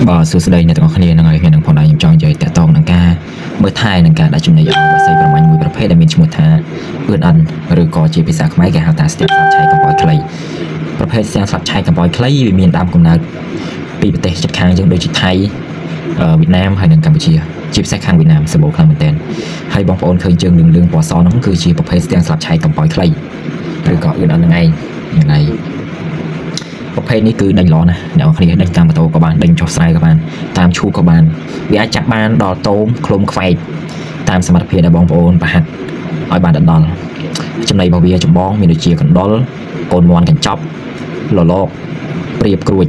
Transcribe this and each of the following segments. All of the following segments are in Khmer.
បាទសួស្តីអ្នកទាំងអស់គ្នាហ្នឹងហើយថ្ងៃនេះផងដែរខ្ញុំចង់និយាយតាក់ទងនឹងការមើលថែនិងការដាក់ចំណីឲ្យបក្សីប្រមាញ់មួយប្រភេទដែលមានឈ្មោះថាអឿនអិនឬក៏ជាភាសាខ្មែរគេហៅថាស្ទាបស្លាប់ឆៃកំប៉ោយខ្លីប្រភេទស្ទាបស្លាប់ឆៃកំប៉ោយខ្លីវាមានដើមកំណើតពីប្រទេសជិតខាងយើងដូចជាថៃវៀតណាមហើយនិងកម្ពុជាជាពិសេសខាងវៀតណាមសម្បូរខ្លាំងមែនទែនហើយបងប្អូនឃើញជើងលឿងលឿងពណ៌សហ្នឹងគឺជាប្រភេទស្ទាបស្លាប់ឆៃកំប៉ោយខ្លីឬក៏អឿនអិនហ្នឹងឯងហ្នឹងហើយ ប្រភេទនេះគឺដេញល្អណាស់អ្នកនរគ្នាដេញតាមម៉ូតូក៏បានដេញចុះស្រែក៏បានតាមឈូកក៏បានវាអាចចាប់បានដល់តូមឃ្លុំខ្វែកតាមសមត្ថភាពដែលបងប្អូនប្រហាត់ឲ្យបានដល់ចំណីរបស់វាចម្បងមានដូចជាកណ្ដុរកូនមន់កញ្ចប់លលកព្រៀបក្រួច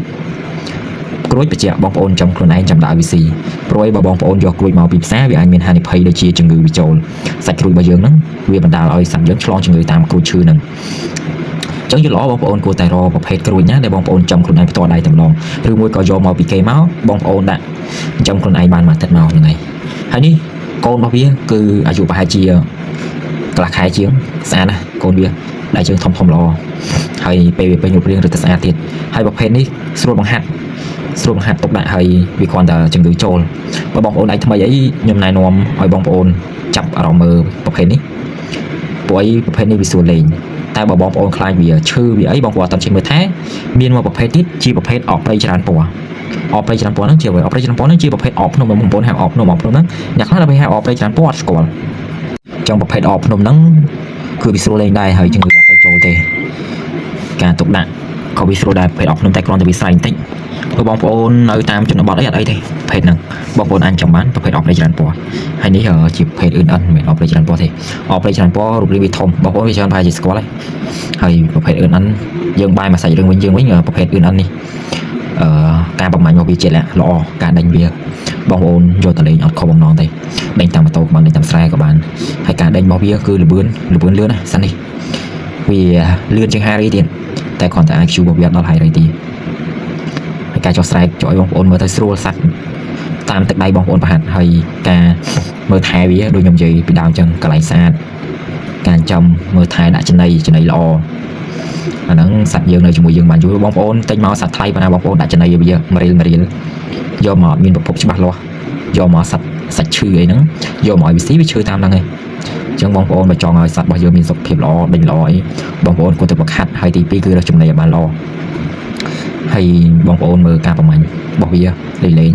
ក្រួចបច្ចៈបងប្អូនចំខ្លួនឯងចាំដាក់ឲ្យវាស៊ីព្រោះឯបើបងប្អូនយកក្រួចមកពីផ្សារវាអាចមានហានិភ័យដូចជាជំងឺវាចូលសាច់ក្រួចរបស់យើងហ្នឹងវាបណ្ដាលឲ្យសត្វយើងឆ្លងជំងឺតាមក្រួចឈឺហ្នឹង ចឹងយល់ល្អបងប្អូនគួរតែរកប្រភេទក្រួចណាដែលបងប្អូនចំខ្លួនឯងផ្ទាល់ដៃតែម្ដងឬមួយក៏យកមកពីគេមកបងប្អូនដាក់ចំខ្លួនឯងបានមួយអាទិត្យមកហ្នឹងហើយហើយនេះកូនរបស់វាគឺអាយុប្រហែលជាកន្លះខែជាងស្អាតណាស់កូនវាដៃជើងធំធំល្អហើយពេលវាពេញរូបរាងរឹតតែស្អាតទៀតហើយប្រភេទនេះស្រួលបង្ហាត់ស្រួលបង្ហាត់ទុកដាក់ហើយវាគ្រាន់តែជំងឺចូលបើបងប្អូនដៃថ្មីអីខ្ញុំណែនាំឲ្យបងប្អូនចាប់អារម្មណ៍មើលប្រភេទនេះ ពួកអីប្រភេទនេះវាស្រួលលេងតែបើបងប្អូនខ្លាចវាឈឺវាអីបងប្អូនអត់ទាន់ចេះមើលថែមានមួយប្រភេទទៀតជាប្រភេទអកព្រៃច្រើនពណ៌អកព្រៃច្រើនពណ៌ហ្នឹងជាអ្វីអកព្រៃច្រើនពណ៌ហ្នឹងជាប្រភេទអកភ្នំបងប្អូនហៅអកភ្នំអកភ្នំហ្នឹងអ្នកខ្លះដល់ពេលហៅអកព្រៃច្រើនពណ៌អត់ស្គាល់ចង់ប្រភេទអកភ្នំហ្នឹងគឺវាស្រួលលេងដែរហើយជំងឺអត់ទៅចូលទេការទុកដាក់ក៏វាស្រួលដែរប្រភេទអកភ្នំតែគ្រាន់តែវាស្រែងតិចព្រោះបងប្អូននៅតាមជនបទអីអត់អីទេប្រភេទហ្នឹងបងប្អូនអាចចាំបានប្រភេទអកព្រៃច្រើនពណ៌ហើយនេះជាប្រភេទអឿនអិនមិនមែនអកព្រៃច្រើនពណ៌ទេ អព្រៃច្រើនពណ៌រូបរាងវាធំបងប្អូនវាច្រើនប្រហែលជាស្គាល់ហើយហើយប្រភេទអឿនអិនយើងបាយមួយសាច់រឿងវិញយើងវិញប្រភេទអឿនអិននេះអឺការប្រមាញ់របស់វាជាលក្ខល្អការដេញវាបងប្អូនយកទៅលេងអត់ខុសបំណងទេដេញតាមម៉ូតូក៏បានដេញតាមស្រែក៏បានហើយការដេញរបស់វាគឺលឿនលឿនលឿនណាសិននេះវាលឿនជាង Harry ទៀតតែគ្រាន់តែ IQ របស់វាអត់ដល់ Harry ទេហើយការចុះស្រែចុះឲ្យបងប្អូនមើលទៅស្រួលសัตว์តាមទឹកដៃបងប្អូនប្រហាត់ហើយការមើលថែវាដូចខ្ញុំនិយាយពីដើមអញ្ចឹងកន្លែងស្អាត ការចំមើលថែដាក់ចំណីចំណីល្អអាហ្នឹងសត្វយើងនៅជាមួយយើងបានយូរបងប្អូនទិញមកសត្វថ្លៃប៉ុន្តែបងប្អូនដាក់ចំណីឲ្យវាមួយរៀលមួយរៀលយកមកអត់មានប្រភពច្បាស់លាស់យកមកសត្វសាច់ឈឺអីហ្នឹងយកមកឲ្យវាស៊ីវាឈឺតាមហ្នឹងឯងអញ្ចឹងបងប្អូនបើចង់ឲ្យសត្វរបស់យើងមានសុខភាពល្អដេញល្អអីបងប្អូនគួរតែប្រខាត់ហើយទី2គឺរើសចំណីឲ្យបានល្អហើយបងប្អូនមើលការប្រមាញ់របស់វាលេងលេង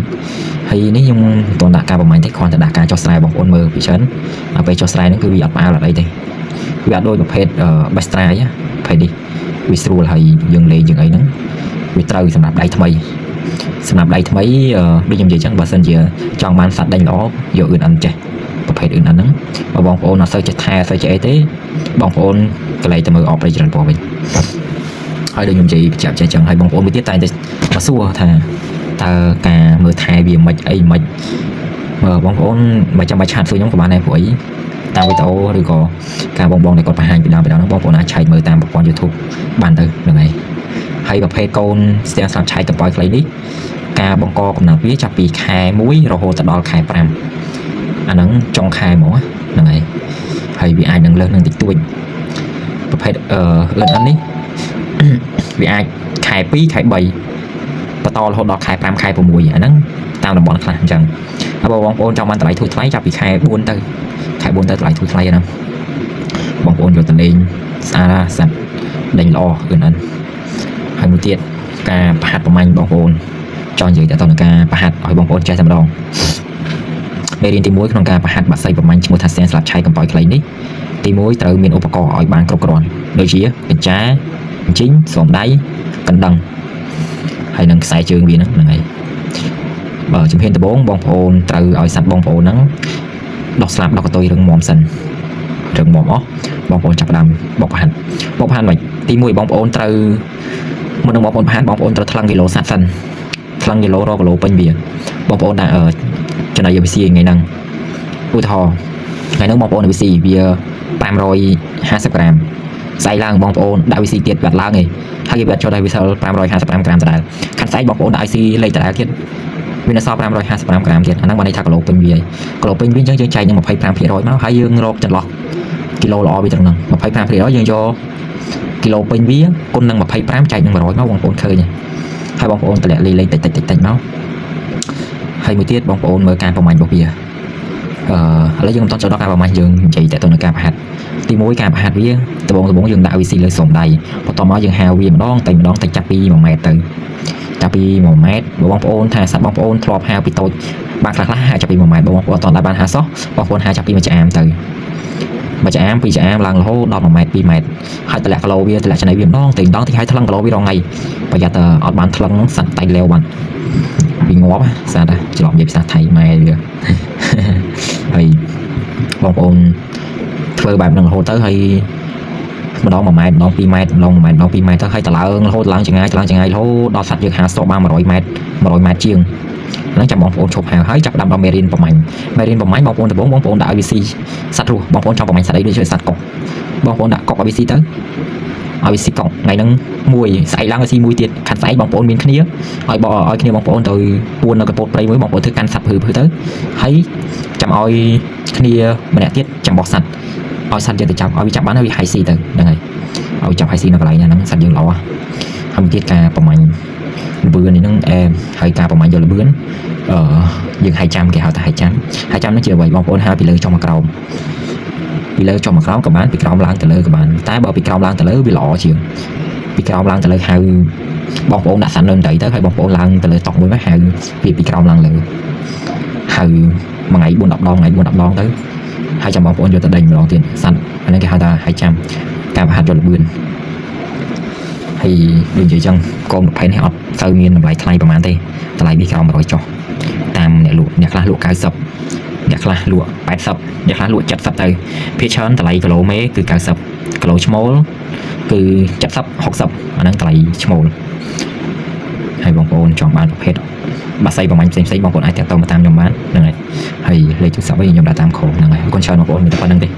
ហើយនេះខ្ញុំមិនទាន់ដាក់ការប្រមាញ់ទេគ្រាន់តែដាក់ការចោះស្រែបងប្អូនមើលពីច្រើនដល់ពេលចោះស្រែហ្នឹងគឺវាអត់ផ្អើលអត់អីទេ វាអត់ដូចប្រភេទបេស្ត្រាយប្រភេទនេះវាស្រួលហើយយើងលេងយើងអីហ្នឹងវាត្រូវសម្រាប់ដៃថ្មីសម្រាប់ដៃថ្មីដូចខ្ញុំនិយាយចឹងបើសិនជាចង់បានសត្វដេញល្អយកអឿនអិនចេះប្រភេទអឿនអិនហ្នឹងបើបងប្អូនអត់សូវចេះថែអត់សូវចេះអីទេបងប្អូនកន្លែងទៅមើលអបព្រៃច្រើនពណ៌វិញហើយដូចខ្ញុំនិយាយបញ្ជាក់ចេះចឹងហើយបងប្អូនមួយទៀតតែងតែមកសួរថាតើការមើលថែវាមិនអីមិនមើលបងប្អូនមិនចាំបាច់ឆាតសួរខ្ញុំក៏បានដែរព្រោះអីតាមវីដេអូឬក៏ ការបងបងដែលគាត់បង្ហាញពីដើមពីដើមហ្នឹងបងប្អូនអាចឆែកមើលតាមប្រព័ន្ធ YouTube បានទៅហ្នឹងហើយហើយប្រភេទកូនស្ទាំងស្លាប់ឆែកកំប៉ោយខ្លីនេះការបង្កកំណត់វាចាប់ពីខែ1រហូតទៅដល់ខែ5អាហ្នឹងចុងខែហ្មងហ្នឹងហើយហើយវាអាចនឹងលើសនឹងតិចតួចប្រភេទអឺលិនអិននេះ វាអាចខែ2ខែ3បន្តរហូតដល់ខែ5ខែ6អាហ្នឹងតាមតំបន់ខ្លះអញ្ចឹងហើយបើបងប្អូនចង់បានតម្លៃធូរថ្លៃចាប់ពីខែ4ទៅខែ4ទៅតម្លៃធូរថ្លៃហ្នឹង បងប្អូនយកទៅលេងស្អាតណាស់សត្វដេញល្អគឺហ្នឹងហើយមួយទៀតការប្រហាត់ប្រមាញ់បងប្អូនចង់និយាយតទៅនឹងការប្រហាត់ឲ្យបងប្អូនចេះតែម្ដងមេរៀនទី1ក្នុងការប្រហាត់បាក់សៃប្រមាញ់ឈ្មោះថាសែនស្លាប់ឆៃកំប៉ោយខ្លីនេះទី1ត្រូវមានឧបករណ៍ឲ្យបានគ្រប់គ្រាន់ដូចជាកញ្ចាអញ្ជីងស្រោមដៃកណ្ដឹងហើយនឹងខ្សែជើងវាហ្នឹងហ្នឹងហើយបើជំហានដំបូងបងប្អូនត្រូវឲ្យសត្វបងប្អូនហ្នឹងដោះស្លាប់ដោះកតុយរឹងមាំសិនរឹងមាំអស់ បងប្អូនចាប់ផ្ដើមបកប្រហាត់បកប្រហាត់មិនទី1បងប្អូនត្រូវមុននឹងបងប្អូនប្រហាត់បងប្អូនត្រូវថ្លឹងគីឡូសត្វសិនថ្លឹងគីឡូរកគីឡូពេញវាបងប្អូនដាក់ចំណី ABC ថ្ងៃហ្នឹងឧទាហរណ៍ថ្ងៃហ្នឹងបងប្អូន ABC វា550ក្រាមស្អែកឡើងបងប្អូនដាក់ VC ទៀតបាត់ឡើងឯងហើយគេបាត់ចូលដល់វាសល់555ក្រាមដដែលខាត់ស្អែកបងប្អូនដាក់ IC លេខដដែលទៀតវានៅសល់555ក្រាមទៀតអាហ្នឹងបានន័យថាគីឡូពេញវាគីឡូពេញវាអញ្ចឹងយើងចែកនឹង25%មកហើយយើងរកចន្លោះ គីឡូល្អវាត្រង់ហ្នឹង25%យើងយកគីឡូពេញវាគុណនឹង25ចែកនឹង100មកបងប្អូនឃើញហើយ ហើយបងប្អូនតម្លាក់លីលេងតិចតិចតិចតិចមក ហើយមួយទៀតបងប្អូនមើលការប្រមាញ់របស់វាអឺឥឡូវយើងមិនតន់ចូលដល់ការប្រមាញ់យើងនិយាយតែទៅនឹងការប្រហាត់ទី1ការប្រហាត់វាដំបងដំបងយើងដាក់វាស៊ីលើស្រោមដៃបន្ទាប់មកយើងហាវវាម្ដងតែម្ដងតែចាប់ពី1ម៉ែត្រទៅចាប់ពី1ម៉ែត្របើបងប្អូនថាសត្វបងប្អូនធ្លាប់ហាវពីតូចបានខ្លះខ្លះហាវចាប់ពី1ម៉ែត្របើបងប្អូនអត់តបានហាវសោះបងប្អូនហាវចាប់ពី1ចាមទៅមួយចាមពីរចាមឡើងរហូតដល់1ម៉ែត្រ2ម៉ែត្រហើយតម្លាក់គីឡូវាតម្លាក់ចំណីវាម្ដងតែម្ដងទីឲ្យថ្លឹងគីឡូវារងថ្ងៃប្រយ័ត្នតែអត់បានថ្លឹងសត្វតៃលាវបានវាងាប់សត្វច្រឡំនិយាយភាសាថៃម៉ែវា ហើយបងប្អូនធ្វើបែបហ្នឹងរហូតទៅហើយម្ដង1ម៉ែត្រម្ដង2ម៉ែត្រម្ដង1ម៉ែត្រម្ដង2ម៉ែត្រទៅហើយតឡើងរហូតឡើងចងាយឡើងចងាយរហូតដល់សត្វយើងហាសក់បាន100ម៉ែត្រ100ម៉ែត្រជាងហ្នឹងចាំបងប្អូនឈប់ហាវហើយចាប់ផ្ដើមដល់មេរៀនប្រមាញ់មេរៀនប្រមាញ់បងប្អូនដំបូងបងប្អូនដាក់ឲ្យវាស៊ីសត្វរស់បងប្អូនចង់ប្រមាញ់សត្វអីដូចជាសត្វកុកបងប្អូនដាក់កុកឲ្យវាស៊ីទៅឲ្យវាស៊ីកុកថ្ងៃហ្នឹងមួយស្អែកឡើងឲ្យស៊ីមួយទៀតខាត់ស្អែកបងប្អូនមានគ្នាឲ្យបឲ្យគ្នាបងប្អូនទៅពួននៅកពតព្រៃមួយបងប្អូនធ្វើកាន់សត្វភឺភឺទៅហើយចាំឲ្យគ្នាម្នាក់ទៀតចាំបោះសត្វឲ្យសត្វយើងទៅចាប់ឲ្យវាចាប់បានហើយវាហៃស៊ីទៅហ្នឹងហើយឲ្យចាប់ហៃស៊ីនៅកន្លែងហ្នឹងសត្វយើងល្អហើយមួយទៀតការប្រមាញ់លបឿននេះហ្នឹងអែមហើយការប្រមាញ់យកលបឿនអឺយើងហៃចាំគេហៅថាហៃចាំហៃចាំហ្នឹងជាអ្វីបងប្អូនហៅពីលើចុះមកក្រោមពីលើចុះមកក្រោមក៏បានពីក្រោមឡើងទៅលើក៏បានតែបើពីក្រោមឡើងទៅលើវាល្អជាងពីក្រោមឡើងទៅលើហៅបងប្អូនដាក់សត្វនៅដីទៅហើយបងប្អូនឡើងទៅលើតុមួយមកហៅពីពីក្រោមឡើងលើហៅមួយថ្ងៃ4 10ដងថ្ងៃ4 10ដងទៅហើយចាំបងប្អូនយកទៅដេញម្ដងទៀតសត្វអានេះគេហៅថាហៃចាំការប្រហាត់យកលបឿនហើយដូចនិយាយចឹងកូនប្រភេទនេះអត់សូវមានតម្លៃថ្លៃប្រហែលទេតម្លៃវាក្រោម100ចុះតាមអ្នកលក់អ្នកខ្លះលក់90អ្នកខ្លះលក់80អ្នកខ្លះលក់70ទៅភាគច្រើនតម្លៃគីឡូមេគឺ90គីឡូឈ្មោលគឺ70 60អាហ្នឹងតម្លៃឈ្មោលហើយបងប្អូនចង់បានប្រភេទបាសីប្រមាញ់ផ្សេងៗបងប្អូនអាចតាក់ទងមកតាមខ្ញុំបានហ្នឹងហើយហើយលេខទូរស័ព្ទវិញខ្ញុំដាក់តាមខោហ្នឹងហើយអរគុណច្រើនបងប្អូនមានតែប៉ុណ្្នឹងទេ។